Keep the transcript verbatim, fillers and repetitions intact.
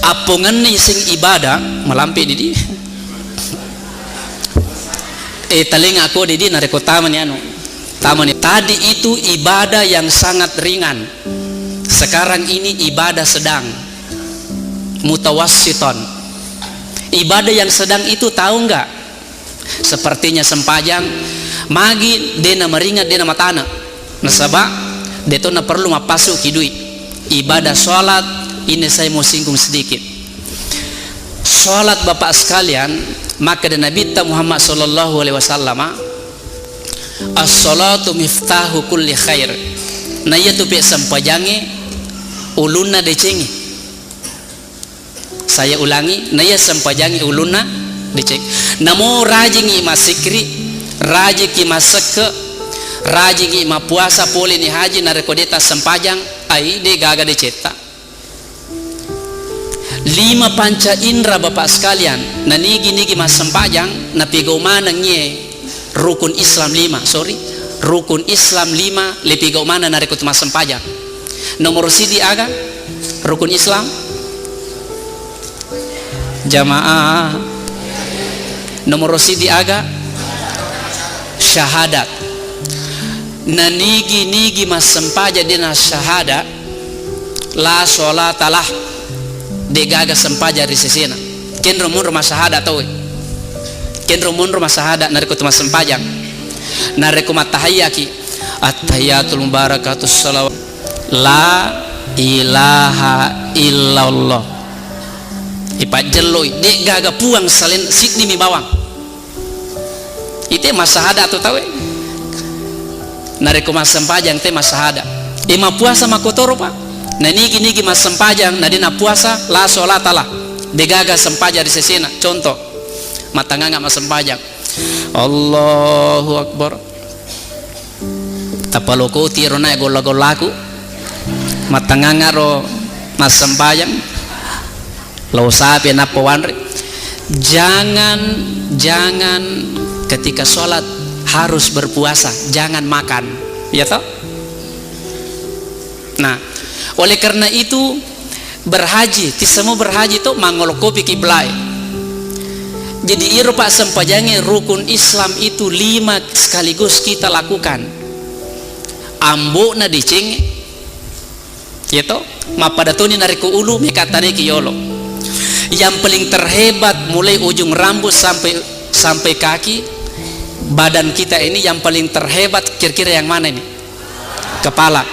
Appongenni sing ibadah, malampe didi. Eh, talenga ko didi, narekko tamani anu. Tamani. Tadi itu ibadah yang sangat ringan. Sekarang ini ibadah sedang. Mutawassiton. Ibadah yang sedang itu tahu nggak? Sepertinya sempajang, magi dena maringat, dena matana. Nasaba, detona perlu mappassu ki dui. Ibadah sholat, ini saya mau singgung sedikit. Sholat, Bapak sekalian, maka dan Nabi Muhammad sallallahu alaihi wasallam, "As-sholatu miftahu kulli khair." Na iya tu pe sempajange ulunna decengi. Saya ulangi, naiya sempajangi ulunna deceng. Namo rajingi massikri, rajiki massekke, rajingi mappuasa, pole ni haji, narekko deta sempajang, ai de gaga decetta. Lima panca indra, Bapak sekalian, nanigi-nigi massempajang, napigau maneng ye rukun Islam lima, sorry, rukun Islam lima, lepigau maneng narekko tu massempajang. Nomoro sidi aga rukun Islam? Jamaah. Nomoro sidi aga? Syahadat. Nanigi-nigi massempajang dena syahadat, la sholatalah, degaga sempajang ri sesena. Kenro monro massahada tauwe. Kenro monro massahada narekko tu massempajang. Narekko mattahayyaki, attahiyatul mubarakatus salawat. La ilaha illallah. Ipajjelloi, de'gaga puang salen siddimi bawang. Ite massahada tu tauwe. Narekko massempajang te massahada. E, mappuasa makkotoro, Pak. Nanigi-nigi massempajang, na de nappuasa, la sholatalah. Degaga sempajang ri sesena. Contoh, mattanganga massempajang. Allahu Akbar. Tapalokoti ro nae golla-gollaku. Mattanganga ro massempajang. Lao sapi nappa wanre. Jangan, jangan ketika sholat harus berpuasa, jangan makan. Ya toh? Nah, oleh karena itu, berhaji, tissemo berhaji to, mangolo kopi kiblae. Jadi, iro, Pak, sempajange rukun Islam itu lima sekaligus kita lakukan. Ambo'na deceng, ya to, mappada toni narekko ulu, mekattaneki yolo. Yang paling terhebat mulai ujung rambut sampai, sampai kaki, badan kita ini yang paling terhebat kira-kira yang mana ini? Kepala.